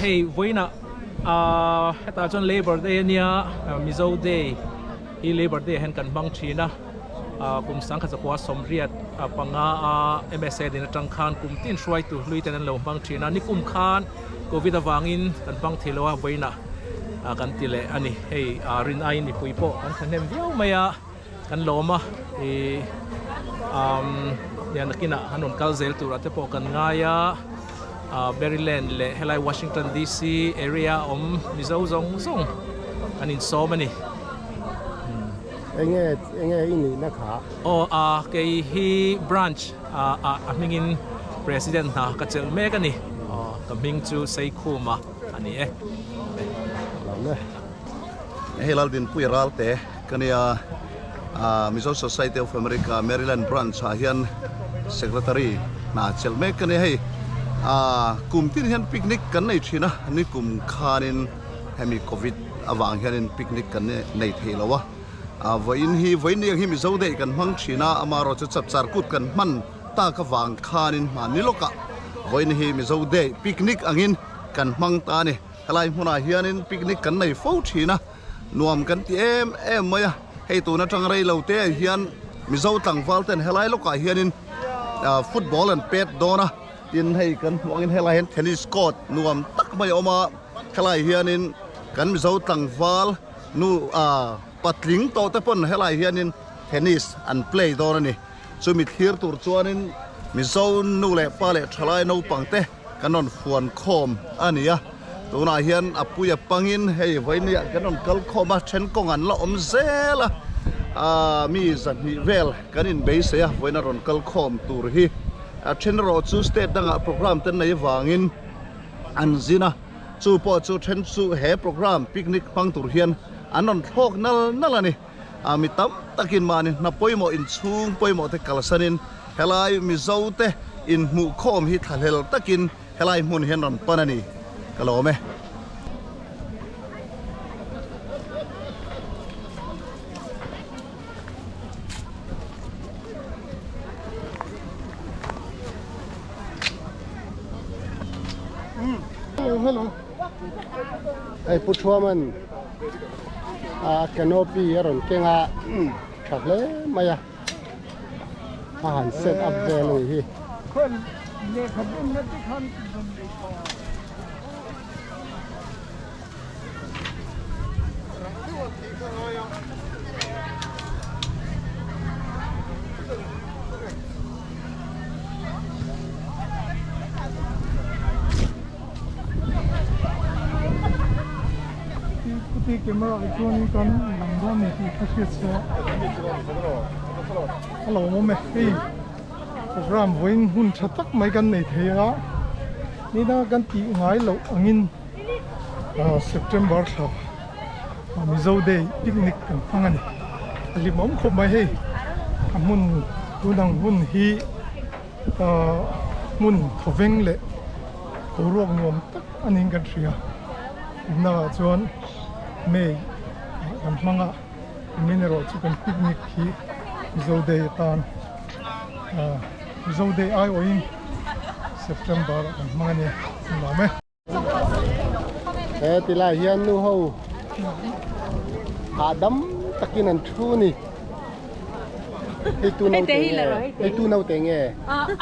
hei vawiinah ahh hetah chuan labour day ania Mizo day hi labour day ah hian kan hmang thin a ahh kum sangkhat zakua sawmriat panga a M_S_A din atang khan kum tin hruaitu hlui ten an lo hmang thin a nikum khan covid avangin kan hmang thei lo a vawiinah ah kan ti leh a ni hei ah rin aiin mipui pawh kan thahnem viau mai a. Kan lawm a, ih umm nia nakinah an rawn kal zel turah te pawh kan ngai a, ah Maryland leh helai Washington DC area a awm Mizo zawng zawng an insawm a ni. Enge enge i nihna kha? Aw ah kei hi branch ah ah a hmingin President hna ka chelh mek a ni. Aw ka hming chu Seikhuma a ni e. Lawm e. Hei Laldinpuia Ralte ka nia, Mizo Society of America Maryland Branch ah hian Secretary hna chelh mek ka nia hei. Kum tin hian picnic kan nei thin a, ni kum khanin hemi Covid avang hianin picnic kan nei thei lo a. Vawiin hi vawiin ni ang hi Mizo Day kan hmang thin a, amaherawhchu chu chapchar kut kan hman tak avang khanin hmanni lawkah vawiin hi Mizo Day picnic angin kan hmang ta a ni. Helai hmunah hianin picnic kan nei fo thin a, nuam kan ti em em mai a, hei tun atang rei lo te ah hian Mizo tlangval ten helai lawkah hianin football an pet dawn a, tin hei kan hmuh angin helai hian tennis court nuam tak mai a awm a, helai hianin kan Mizo tlangval nu patling tawh te pawn helai hianin tennis an play dawn a ni, chumi thlir tur chuanin Mizo nu leh pa leh thalai naupang te. Kan rawn fuan khawm a ni a, tunah hian a puia pangin hei vawinia kan rawn kal khawm a, then kawng an la awm zel a, aaa mi zahnih vel kan inbeisei a, vawiin a rawn kal khawm tur hi a then erawh chu state dangah program te nei vangin an zin a, chu pawh chu then chu he program picnic hmang tur hian an rawn thlawk nal nal a ni. A mi tam takin mahni hna pawimawh inchhung pawimawh te kalsanin helai Mizo te inhmuhkhawm hi thlahlel takin helai hmun hian rawn pan a ni. Ka lawm e. Hello. Hei Pu Thuaman. A canopy a rawn keng a tha hle mai a a han set up vel a nih hi. Kuti camera ah chuanin kan lang dawn ni tih ka hriat se a lo awm e hei program vawiin hun tha tak mai kan nei thei a nina kan tih ngai loh angin ah September thla Mizo day picnic kan hmang a ni a hlimawm khawp mai hei a hmun tunang hun hi ah hmun thawveng leh boruak nuam tak a niin kan hria tunah chuan May ah kan hmang a nimin erawh chu kan picnic hi Mizo day atan ah Mizo day aiawhin September ah kan hmang a ni a nuam e. He tilai hian nu ho hahdam takin an thu a ni. Hei tu naute nge? Hei tu naute nge?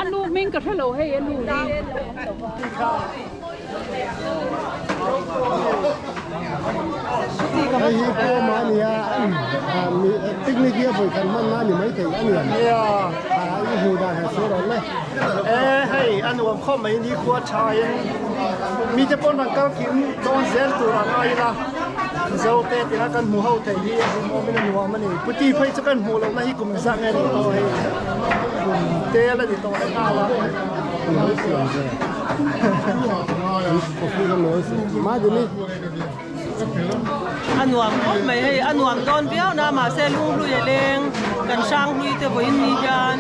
A nu hming ka hre lo hei a nu hi. Hei hi pu awma a nia picnic hi a vawi khat hman na a ni maithei a niam. I hmuh dan han sawi rawh le. E hei a nuam khawp mai ni khua tha in mite pawn rawn kal kim dawn zel tur a ngai ila Mizo te tina kan hmu ho thei hi a hmuhawm in a nuam a ni. Puti phei chu kan hmuh lohna hi kum zah nge ni tawh hei kum tel a ni tawh leh nghal a. A nuam khawp mai hei a nuam dawn viau na mahse lunghlui a leng kan hranghlui te vawiin ni hian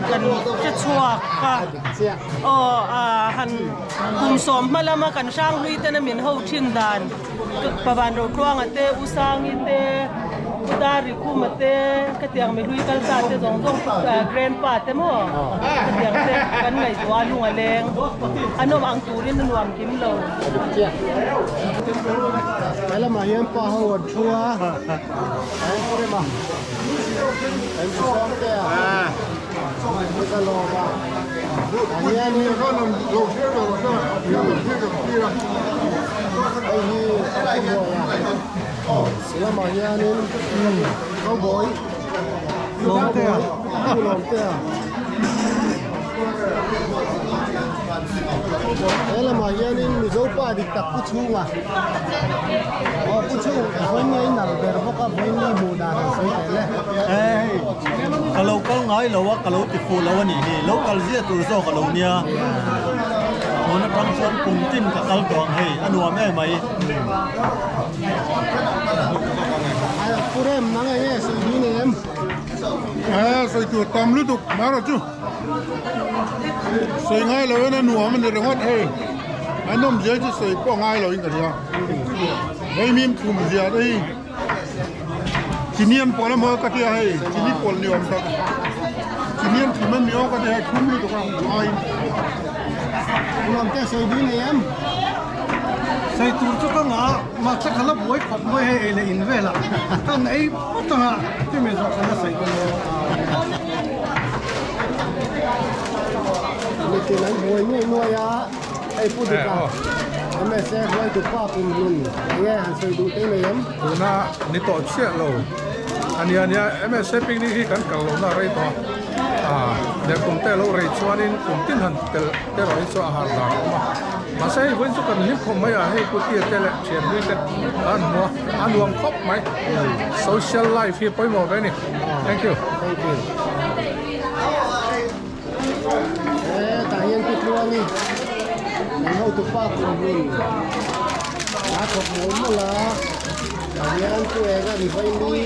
kan hre chhuak a aw a han kum sawm hma lama kan hranghlui tena min ho thin dan Pavan Rotluanga te U Sangi te. Dar Rikhuma te khatiang mihlui kal ta te zawng zawng grandpa te maw khatiang te kan ngaihtuah a lung a leng a nawm ang turin a nuam kim lo. He lamah hian pa ho an thu a, an rem a, an thu sawm te a, an ka lawm a, ah hianin hei hi a buai a. Lamah hianin cowboy cowboy pu Lawmtea he lamah hianin Mizo pa dik tak pu chhunga aw pu chhung vawiin nge i nal ber bawk a vawiin mi hmuh dan han sawi teh le. Hei ka lo kal ngai lo a ka lo ti fuh lo a nih hi lo kal zia tur zawk a lo nia tun atang chuan kum tin ka kal tawh ang hei a nuam em mai. Pu Rem nang eng nge sawi dun em? A sawi tur tam lutuk mara chu sawi ngai lo in a nuam a ni ringawt hei a nawm zia chu sawi pawh ngai lo in ka hria vaimim thum zia te hi chini an pawlh emaw ka tia hei chini pawlh ni awm tak chini an thum em ni aw ka tia hei thum lutuk a aiin. Nuam te sawi dun em? Sawi tur chu ka ngah a, mahse ka la buai khawp mai hei ei leh in velah kan ei phawt ang a, chumi zawh ka la sawi dawn lo. Mitin an buai nuai nuai a, hei Pu Duka MSA hruaitu pa kum hlun enge han sawi duh te nei em? Tuna ni tawh chiah lo a nia nia MSA picnic hi kan kal lohna a rei tawh a, leh kum te lo rei chuanin kum tin han telh te erawh hi chu a har dan a awm a. Mahse hei vawiin chu kan hlim khawp mai a, hei putia te leh thianhlui te an hmu a, a nuam khawp mai. Social life hi pawimawh ve a ni. Thank you. Thank you. Eh, tah hian pi tluangi kan hotu pa kum hun a thawk mawlh mawlh a, tah hian chu eng a ni vaimi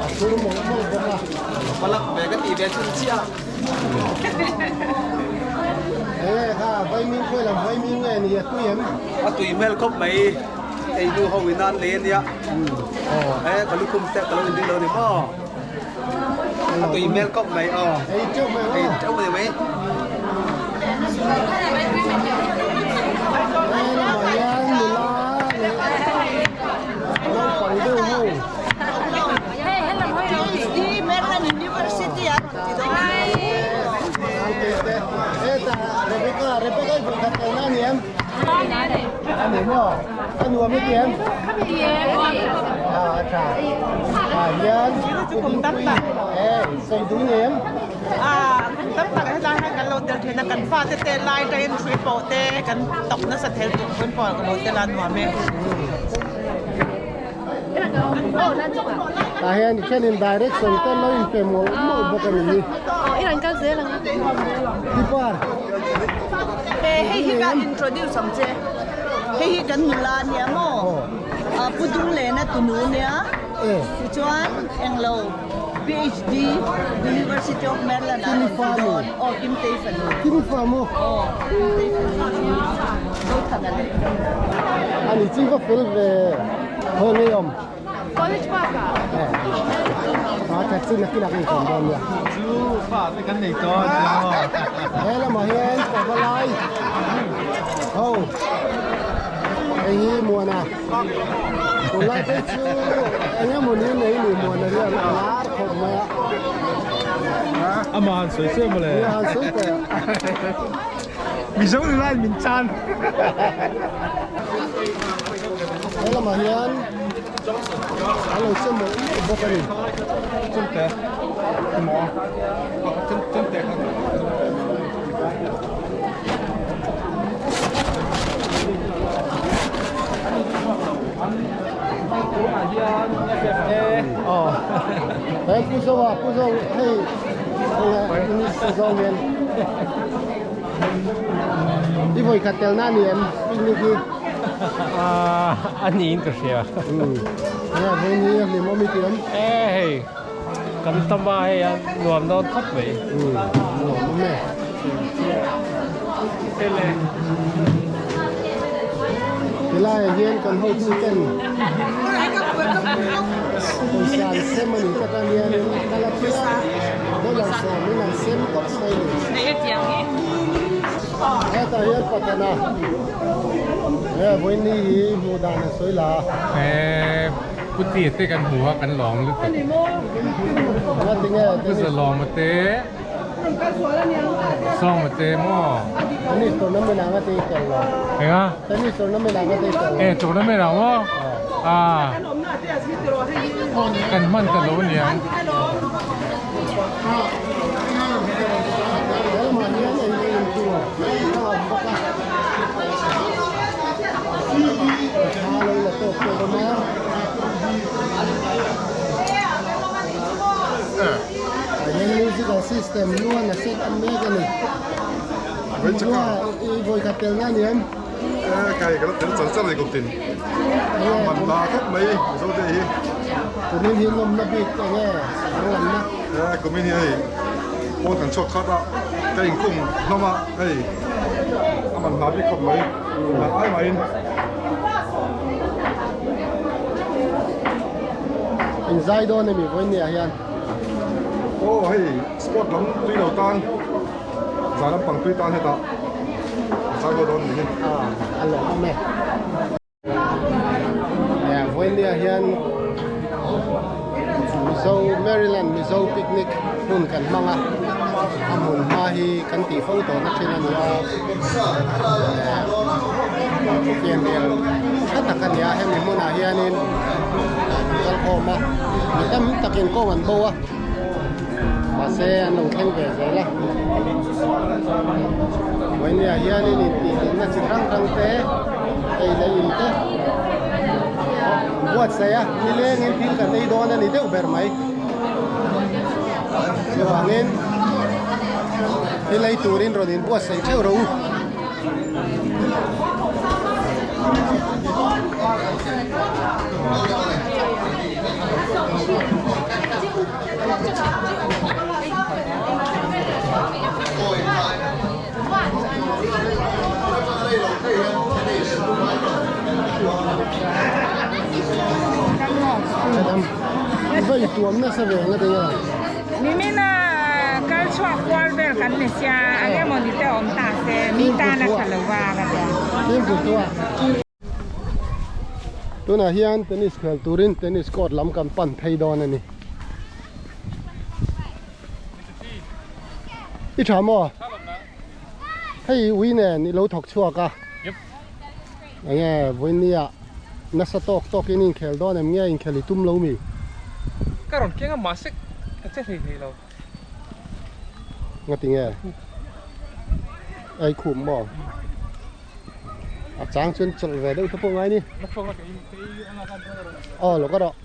a thur mawlh mawlh bawk a. Palak ve ka ti ve chun chiah. Enge kha vaimim khawi lam vaimim nge ni a tui em? A tui hmel khawp mai ei nu ho in an lei ania e ka lukhum te ka lo in ding lo ni maw a tui hmel khawp mai aw ei teuh mai ei teuh mai mai He lamah hian nula leh naupang deuh ho Tah hian thenin direction te lo inpe mawlh mawlh bawk a ni hi. I rawn kal zel ang a. Tipar. Hei hi ka introduce ang che. Hei hi kan nula ania maw? Pu Dunglena tunu ania. Tichuan englo PhD University of Maryland ah rawn ti dawn. Aw Kimtei fanu. Kimi fa maw? Aw Kimtei fanu. Zothana leh. Ani chi va fel ve. Khawi ngei awm? College park ah. A that chu nakin ah kan inkawm dawn nia. Chu fa te kan nei tawh a nia maw. He lamah hian pavalai ho hei hi Muana tunlai phei chu eng emaw ni nei ni Muana hian a lar khawp mai a. Amah han sawi chiah mawle. Nia han sawi teh. Mizo ni lai min chan. He lamah hian an lo che mawlh mawlh bawk a ni. Chemte emaw chemte kha. He Pu Zoa Pu Zo hei enge Zo hian. I vawi khat tel na ni em picnic hi? A niin ka hria. Enge vawi ni a hlim awm i ti em? E hei kan tam a hei a nuam dawn khawp mai. Nuam awm e. Tilaiah hian kan hotu ten Pawisa an sem a ni tak a nianin a kal apiang dollar sawmin an sem tawp mai a ni. Hetah hian pathana he vawiin hi hmuh dan a sawi la a. Pu Tia te kan hmu a kan lawm lutuk. Ngatinge Pu Zalawma te Sawma te maw. Tennis tournament ah ngati tel lo. Enga? Tennis tournament ah ngati tel lo. E tournament ah maw? Ah. Kan hman ta lo aniang. Helamah hian ei leh in tur a awm bawk a. Thla lo la tawk tawk awm a. Ah hian musical system luan a set up mek a ni. Lua i vawikhat telna a ni em? Kai ka la tel char char a ni kum tin. Man ta khawp mai Mizo te hi. Kumin hi nawmna bik eng nge danglamna? Kumin hi hei pawn kan chhuak khat a, ka inkhung hlawm a hei a man hla bik khawp mai hla ai maiin. Inzai dawn emi vawinia hian? Aw hei sport lam tui lo tan zan lampang tui tan hetah zai ho dawn ni hi. A lawmawm e. Vawinia hian Mizo Maryland Mizo picnic hmun kan hmang a, a hmun hma hi kan tih fo tawhna thin a ni a, fianrial tha tak a ni a, hemi hmunah hianin an kal khawm a, mi tam takin kawng an bo a, mahse an lo thleng ve zel a, Vawinia hianin intihhlimna chi hrang hrang te. Ei leh in te buatsaih a nilengin thil kan ei dawn a ni deuh ber mai chuvangin thil ei turin rawn in buatsaih theuh rawh u. Vai tuam nasa ve nga te nge. Nimina kal chhuak kual vel kan ni sia eng emaw ni te awm ta se mi tan a tha lo va ka tia. Tunah hian tennis khel turin tennis court lam kan pan phei dawn a ni. I tha maw? Hei ui nen i lo thawk chhuak a. Enge vawinia nasa tawk tawk in inkhel dawn em nge inkhel i tum lo mi? Ka rawn keng a mahse ka che hlei hlei lo. Ngati nge? Ei khum maw? A chang chuan chawlh ve deuh te pawh ngai ni. Aw lo ka rawh.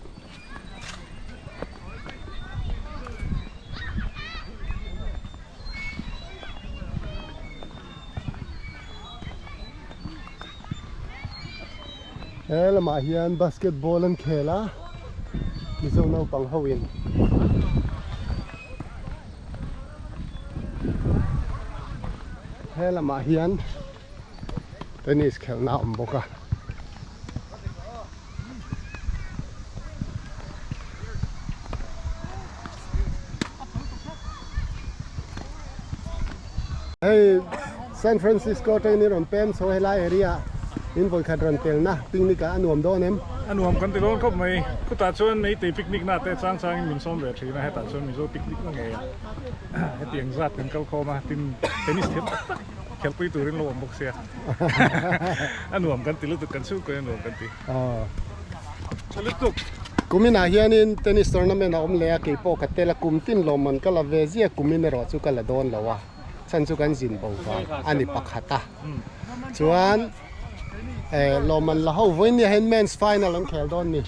He lamah hian basketball an khel a Mizo naupang ho in he lamah hian tennis khelhna a awm bawk a. Hei San Francisco atangin in rawn pem chho helai area in vawikhat rawn telna picnic ah a nuam dawn em? A nuam kan ti dawn khawp mai. Khutah chuan Meitei picnic na te chang changin min sawm ve thin a, hetah chuan Mizo picnic na ngei a hetiang zat kan kal khawm a, tin tennis thiam tak tak khelpui turin lo awm bawk sia. A nuam kan ti lutuk kan chhungkaw in a nuam kan ti. Tha lutuk. Kuminah hianin tennis tournament a awm leh a, kei pawh ka tel a, kum tin lawmman ka la ve zia kumin erawh chu ka la dawn lo a, chhan chu kan zin bo vang a ni pakhat a. Chuan eh lawmman la ho vawiin hian men's final an khel dawn ni.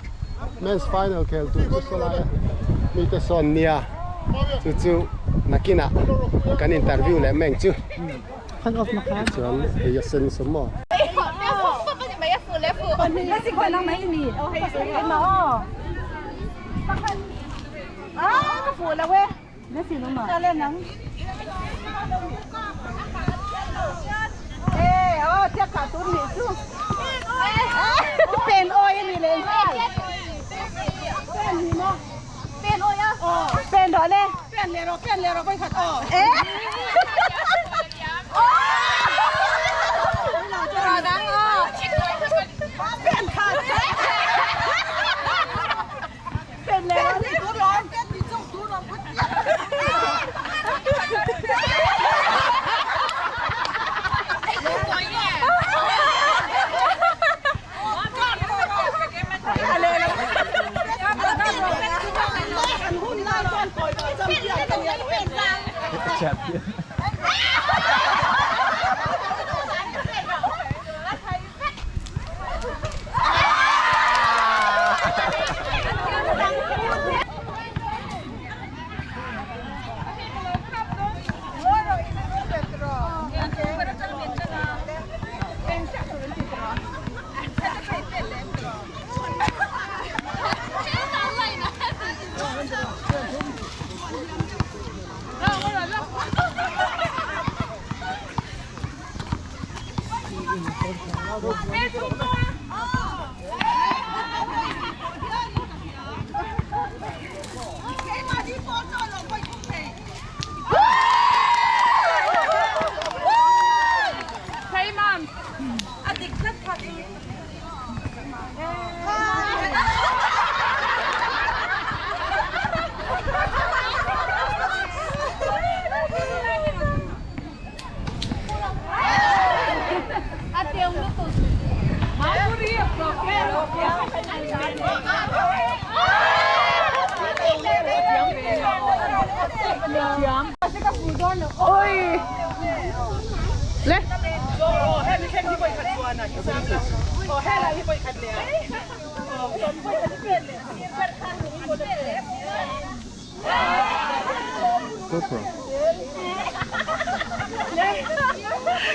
Men's final khel tur chu sawlai a mite sawn nia chu chu nakinah kan interview leh meng chu. Chuan hei a sen sawm maw. Pen rawh le. Pen leh rawh, pen leh rawh vawikhat aw. Pen khat. Pen leh rawh ni tur lawm.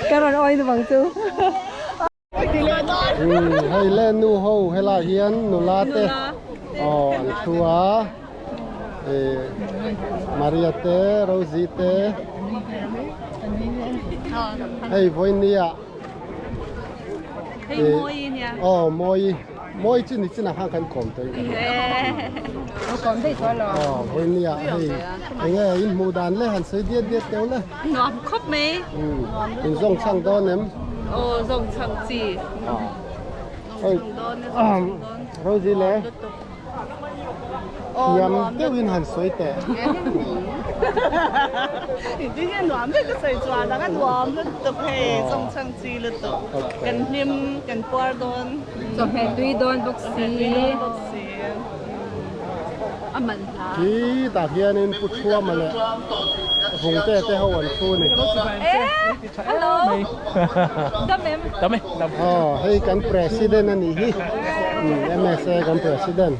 Ka rawn awi bang chu. Hei le nu ho helai hian nula te aw an thu a ih Maria te Rosie te hei vawinia Hei mawi nia. Aw mawi mawi chu ni chinah khan kan kawm tawh in ka hria. Kawm daih tawh lo. Aw vawinia hei enge in hmuh dan le han sawi diat diat teuh le. Nuam khawp mai. In zawng chhang dawn em? Aw zawng chhang chi. Hei Rosie le thiam deuhin han sawi teh. Tinge nuam deuh ka sawi chuan ang a nuam lutuk hei zawng chhang chi lutuk. Kan hlim kan puar dawn. Chawhmeh tui dawn bawk si. A man hla. Khi tah hianin Pu Thuama leh Vungte te ho an thu a ni. Hello. Dam em? Dam e. Dam. Aw hei kan president a nih hi. MSA kan president.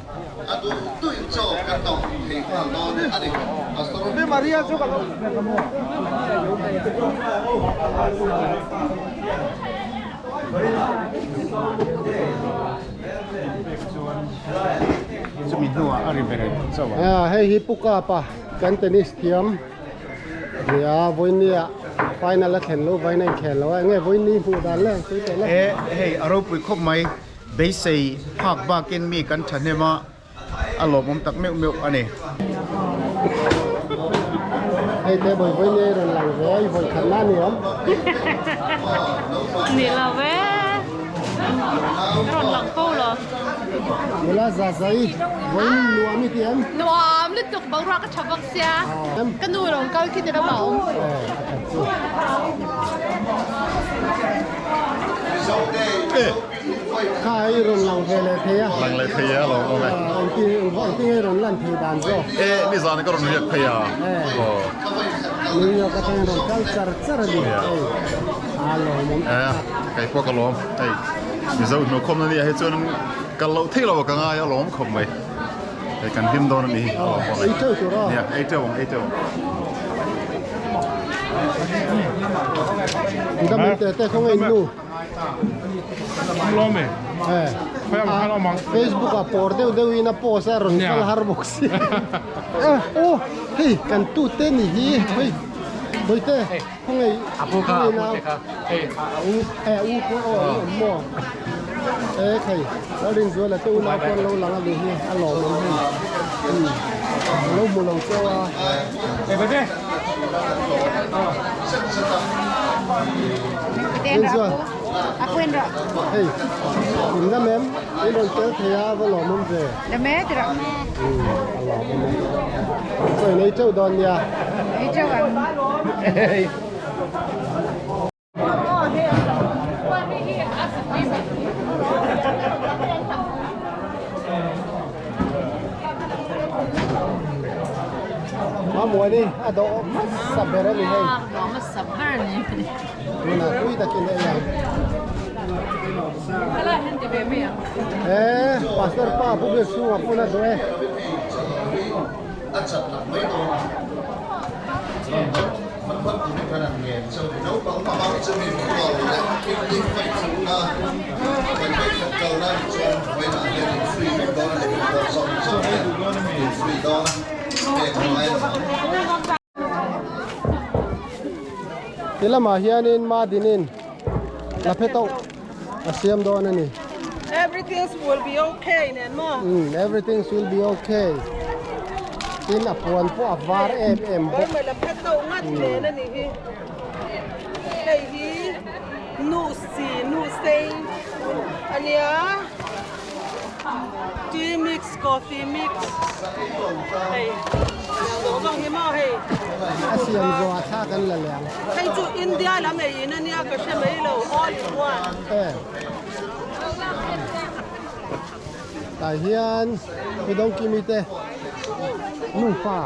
Chumi hnuah a ri ber chauh a. Hei hi Pu Kapa kan tennis thiam nia vawinia final a thlen lo vawiin a inkhel lo a enge vawiin ni hmuh dan le sawi teh le. E hei a ropui khawp mai beisei phak bakin mi kan thahnem a. A lawmawm tak meuh meuh a ni. Hei te bawi vawi nei rawn lang ve a, i vawi khat na ni awm. Ni lo ve. Rawn lang fo lo. Nula za zai vawi nuam i ti em? Nuam lutuk boruak a tha bawk sia. Ka nu rawn kal khi ni ram a awm. A that chu. Kha i rawn lang ve leh thei a. Lang leh thei a lo awm e. Engti engti nge rawn lan thei dan zawk? E nizan ka rawn riak phei a. Aw. New York atangin rawn kal char char a ni. Hei a lawmawm tak tak. Kei pawh ka lawm. Hei Mizo hnukhawmna nia hei chuan kal loh theih lo ka ngai a lawm khawp mai. Hei kan hlim dawn a ni hi. Ei teuh tur aw. Nia ei teuh ang ei teuh ang. Dam te te khawngaih in nu. Lawm e. Eh. Facebook a por deuh deuh in a post a rawn kal har bawk si. Eh oh hei kan tu te ni hi hei. Boite khawngaih A pu kha, a pu te kha. Hei a u. E a u pawh aw an awm maw? E thei Lalrinzuala te unau pawh an lo lang a nih hi a lawmawm hei. Umm a lo hmu lo cheu a. E Boite. Rinzual. Hei in lam em in rawn tel thei a va lawmawm ve. Umm a lawmawm e. Chaw in ei teuh dawn nia. Mamuani a dawh hmasa ber a ni hei. Dawh hmasa ber a ni. Tunah tui takin ei ang. Helai hian ti ve mai ang. Eh, Pastor pa pu ber chhungah pawn a dawh e. A chat tak mai dawn a. Ti lamah hianin Madinin la phe tawh a siam dawn a ni. Everything will be okay nen maw? Umm everything will be okay. Tin a puan pawh a var em em bawk. Oi la phe tawh ngat nen a nih hi. Hei hi nu si nu sei a nia. Tea mix coffee mix hei zawng zawng hi maw hei. A siam zawh ah thla kan la leh ang. Hei chu India lam ei in a nia ka hre mai lo all in one. Eh. Tah hian Midawngkimi te nufa.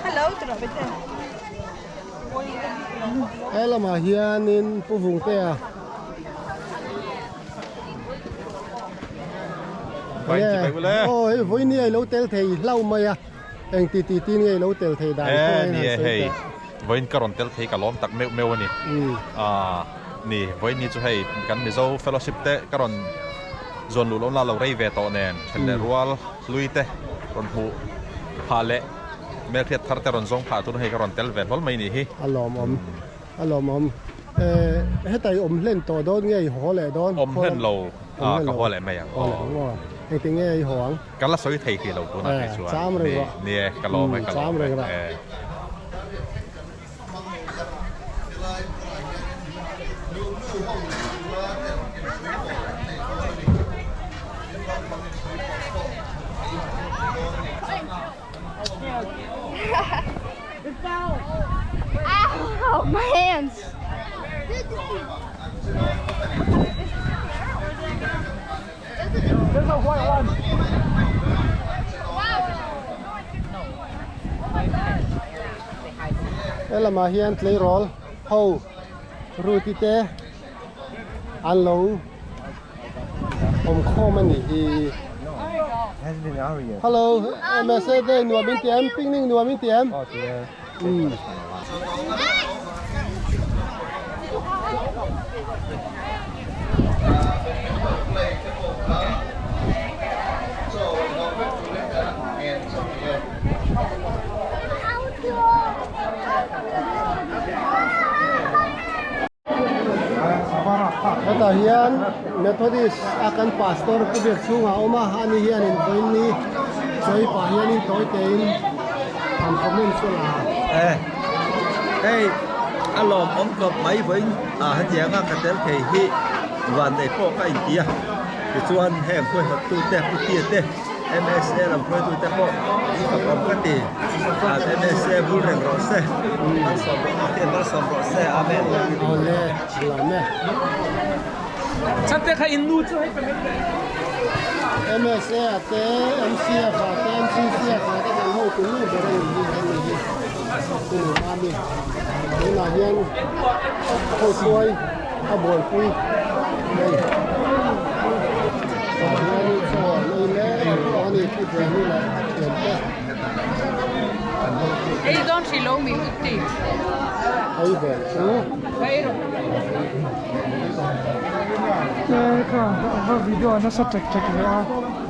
Hello tiraw Bete. He lamah hianin Pu Vungtea Aw hei vawiin hi a lo tel thei hlauh mai a eng ti ti tin nge i lo tel thei dan pawh a inhan sawi teh. Vawiin ka rawn tel thei ka lawm tak meuh meuh a ni. Ni, vawiin ni chu hei kan Mizo fellowship te ka rawn zuan luh lohna lo rei ve tawh nen then leh rual hlui te rawn hmuh phah leh hmelhriat thar te rawn zawng phah tur hei ka rawn tel ve hlawl mai ni hi. A lawmawm, a lawmawm. Heta i awm hlen tawh dawn nge i haw leh dawn? Awm hlen lo, ka haw leh mai ang. Haw leh ang aw. Engtin nge i haw ang? Ka la sawi thei tih lo tunah phei chuan. Cham reng rawh. Ni e, ka lawm e, ka lawm e. Ow, my hands. There's a white one. He lamah hian tleirawl ho Ruti te an lo awm khawm a nih hi. Hello MSA day nuam in ti em picnic nuam in ti em? Umm. Hetah hian Methodist a kan pastor pu biak chhungah a awm a, ani hianin vawiin ni chawi pah hianin tawi tein an comment chu la. E, hei a lawmawm tawp mai vawiin ah hetianga ka tel thei hi vanneih pawh ka inti a, tichuan heng huaihawttute pu Tia te, MSA lam hruaitute pawh i fak awm ka ti. An MSA bul reng rawh se. Malsawm rawh Pathian malsawm rawh se. Amen. Awle lawm e. Chate kha in nu chu hei pe mai teh. MSA a te, MCF a te, MCCF a te kan hotu nu ber a ni hi hemi hi tu nu mami. Tunah hian khawhsuai a buaipui hei. Tah hianin chaw an ei mek tawh a ni Pu Demi leh a thiante. Ei dawn hrih lo mi uti. Ei ve chu. Ei rawh. Kha va video nasa tek tek ve a.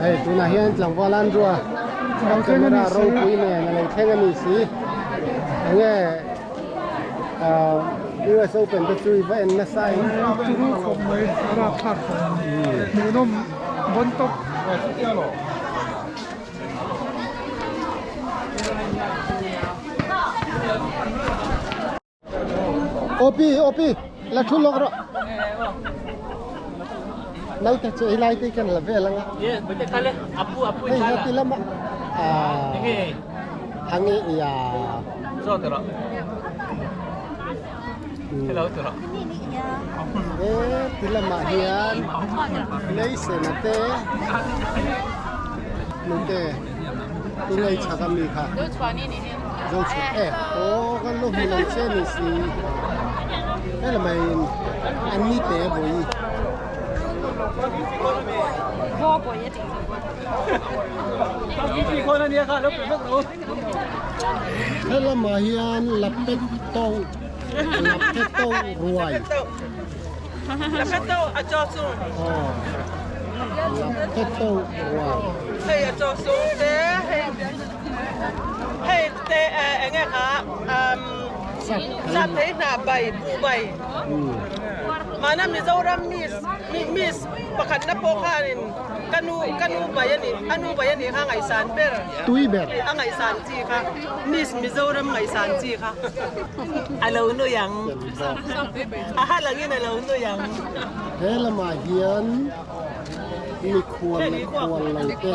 Hei tunah hian tlangval an rua a camera ropui nen a lo thleng a ni si. Enge US Open te chu i va en nasa in. Turu khawp mai a rapthlak khawp mai. Hmuhnawm bon tawp. Opi opi la thu lawk rawh. Naute chu ei lai te hian la vel anga. Hei heti lama ah ange ia. He ti lamah hian leisen a te nute tunei chhak ami kha Zochhuan e aw kan lo hmu lo che ni si he lamah in an ni te vawi. He lamah hian lapet tawng lapet tawng ruai Lapet tawng a chaw chung aw lapet tawng ruai hei a chaw chung te hei hei te eng nge kha um sap thei hnah bai buh bai mahna Mizoram miss miss pakhatna pawh khanin Ka nu, ka nu bai a nih, a nu bai a nih kha ngaihsan ber. Tui ber. A ngaihsan chi kha, Miss Mizoram ngaihsan chi kha. A lo nui ang. A ha langin a lo nui ang. He lamah hian mikhual leh khual lo te.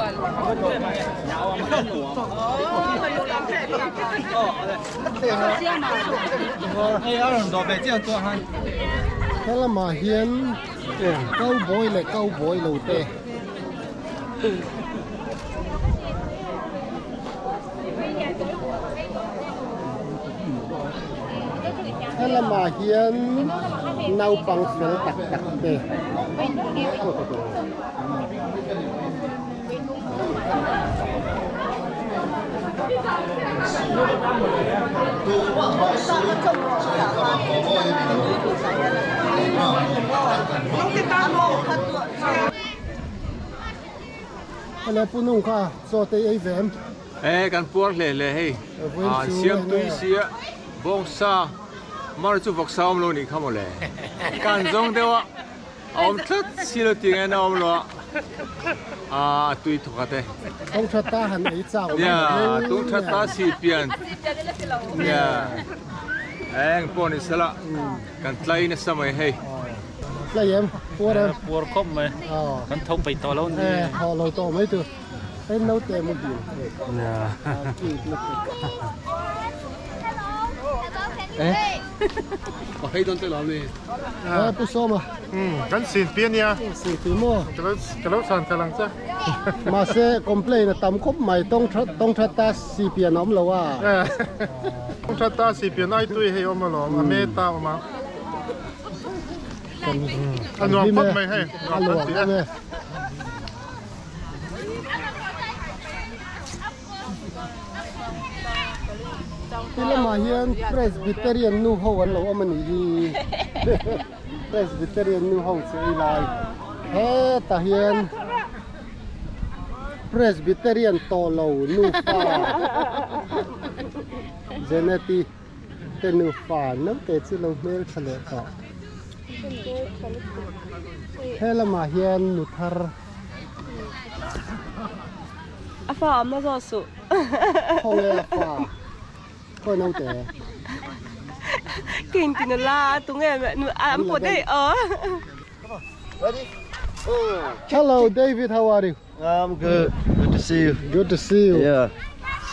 He lamah hian. Cowboy leh cowboy lo te. Helamah hian naupang fel tak tak te. Hello pu nung kha chaw te ei ve em? E kan puar hle hle hei. An siam tui sia bawng sa mar chu vawk sa awm lo nih kha mawle. Kan zawng deuh a a awm tlat si lo tih ngaihna awm lo a a tui thawk a te. Tung that ta han ei chau. Nia tung that ta si pian. Nia eng pawh ni sela kan tlai nasa mai hei. Tlai em puar em. Puar khawp mai kan tho peih tawh lo ni. Tho lo tawh mai tu. Hei naute muhil. Nia. Hei don te lo ni. Eh pu sawma. Kan sin pi ania. Sin pi maw. Ka lo chhan tha lang che. Mahse complain a tam khawp mai tawng that tawng that ta si pian a awm lo a. Tawng that ta si pian ai tui hei awm alawm a me ta awm a. A nuam khawp mai hei. A nuam khawp e. Ti lamah hian Presbyterian nu ho an lo awm a nih hi Presbyterian nu ho che ei lai hetah hian Presbyterian tawh lo nufa Janet-i te nufa naute chu lo hmeltha leh tawh he lamah hian nu thar. A fa awm na zawh suh. Khaw nge a fa? Khawi naute? Ka inti nula a tunge an pawh daih aw. Ready? Hello David, how are you? I'm good. Good to see you. Good to see you. Yeah.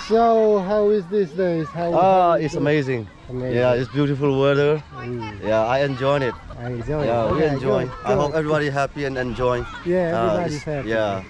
So how is these days? How, Ah, how it's amazing. Amazing. Yeah, it's beautiful weather. Yeah, I enjoy it. I enjoy it. Yeah, we Okay, enjoy. good, I hope good. everybody happy and enjoy. Yeah, everybody's happy. Yeah.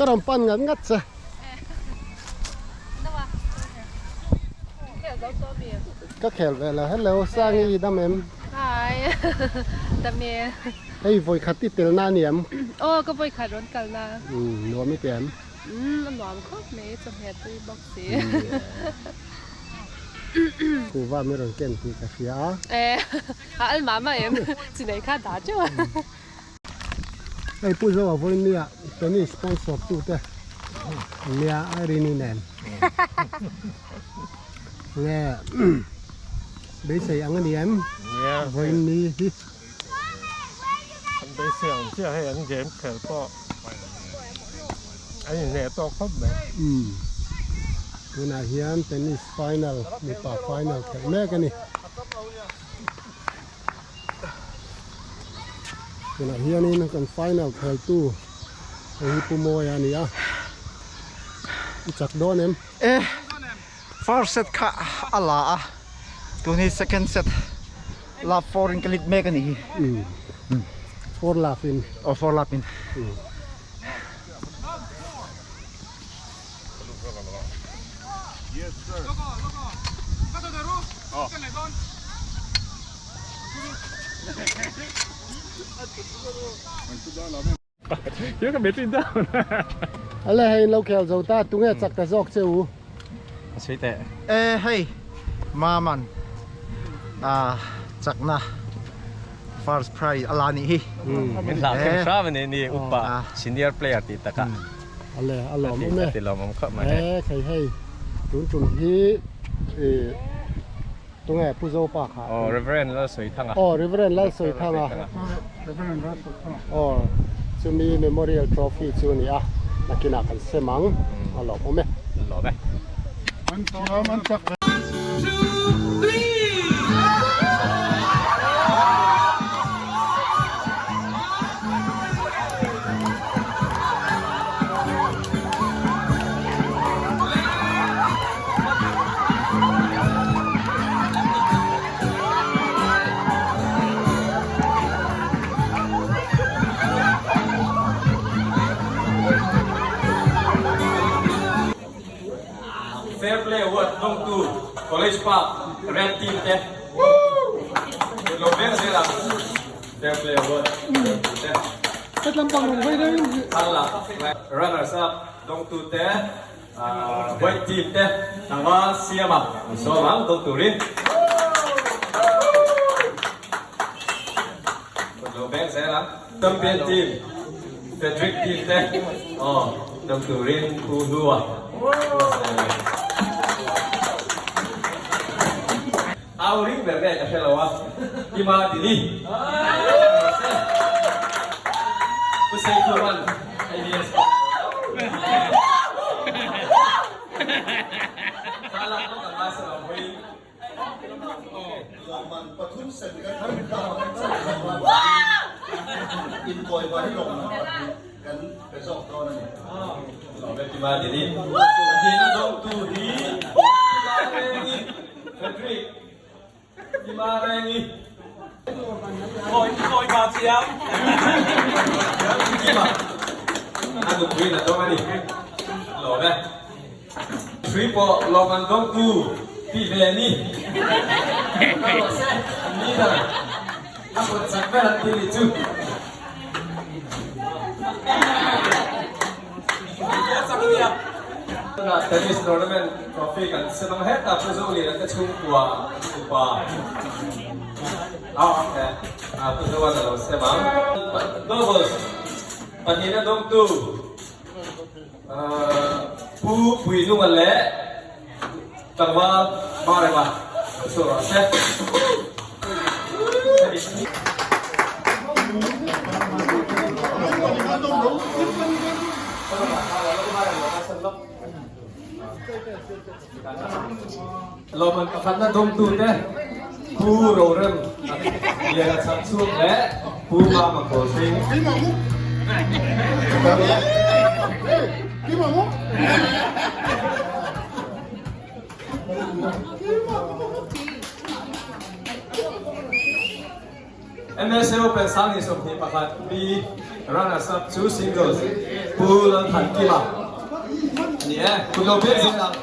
Ka rawn pan ngat ngat che. Ka khel ve lo. Hello Sangi dam em? Hi. Dam e. Hei vawi khat i telna a ni em? Aw ka vawi khat rawn kalna. Umm nuam i ti em? Umm a nuam khawp mai chawhmeh tui bawk si. Kuhva mi rawn ken tih ka hria a. E a al mah mah em? Chinei kha dah teuh a. Hei Pu Zoa vawinia tennis sponsor tute nia Irene-i nen nge beisei ang a ni em vawiin ni hi. An beisei ang chiah hei an game khel pawh an inhneh tawk khawp mai. Umm tunah hian tennis final mipa final khelh mek a ni. Tunah hianin kan final kheltu hei hi Pu Mawia a ni a, i chak dawn em? E, first set kha a la a, tun hi second set love four in ka lit mek a nih hi. Umm, four love in. Aw, four love in. Ale hei in lo khel zo ta tunge chak ta zawk che u. E hei Maman a chakna first prize a la nih hi. Min hlah khem hram a ni ni upa senior player tih takah. Ale a lawm awm e. A ti lawm awm khawp mai hei. E khei hei tun tum hi i tunge Pu Zopa kha. Aw Reverend Lalsawithanga. Aw Reverend Lalsawithanga. Reverend Lalsawithanga. Aw chumi memorial trophy chu a ni a nakinah kan sem ang a lawm awm e. Lawm e. An thiam an chak ve. Fair Play Award dawngtu College Park Red Team te kut lo veng zel ang Fair Play Award dawngtu te. Thal Runners Up dawngtu te White Team te tlangval Siama an sawm ang dawng turin. Kut lo veng zel ang Champion Team Frederick Team te aw dawng turin Pu Hlua. Au ring ber nge ka hre lo a, Kima Dini. Pu Seikhuman hei hi a sponsor a. Thlalak lawk ang nasa lo hawi. Lawmman pathum sem kan inkawi mai lawmman pahnih kan pe zawk dawn a ni. Lawm e Kima Dini. Dina dawngtu hi Kima Rengi. Frederick Kima Rengi. Kawi kawi pa chiang. Kima. A nupui in a dawng a ni. Lawm e. Hrui pawh lawm an dawngtu ti ve a ni. Ka rawh se an leader a kut chak ber an ti nih chu. Tunah tennis tournament trophy kan sem ang hetah Pu Zolian te chhungkua upa a Pu Zoan a lo sem ang. Doubles pahnihna dawngtu Pu Puilunga leh Tlangval Marema chhuah rawh se. Lawmman pakhatna dawngtute Pu Rorem Liana Chhakchhuak leh Pu Mama Kawlhring. MSA Open 2021 B Runners Up chu Singles Pu Lalthankima a ni e. Kut lo pek zel ang.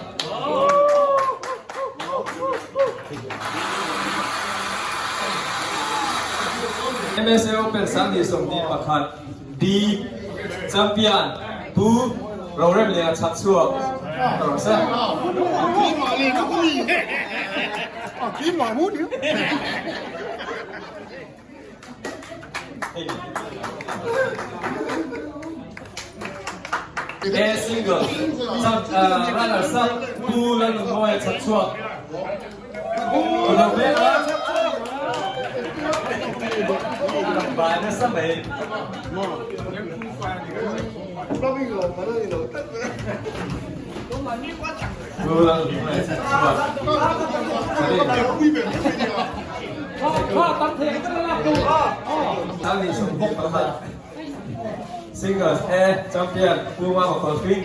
MSA Open 2021 D Champion Pu Roremliana Chhakchhuak rawh se. A single champ runners up Pu Lalnunmawia Chhakchhuak Lo ve a Bai nasa mai. Pu Lalnunmawia Chhakchhuak. Singles A champion Pu Mama Kawlhring.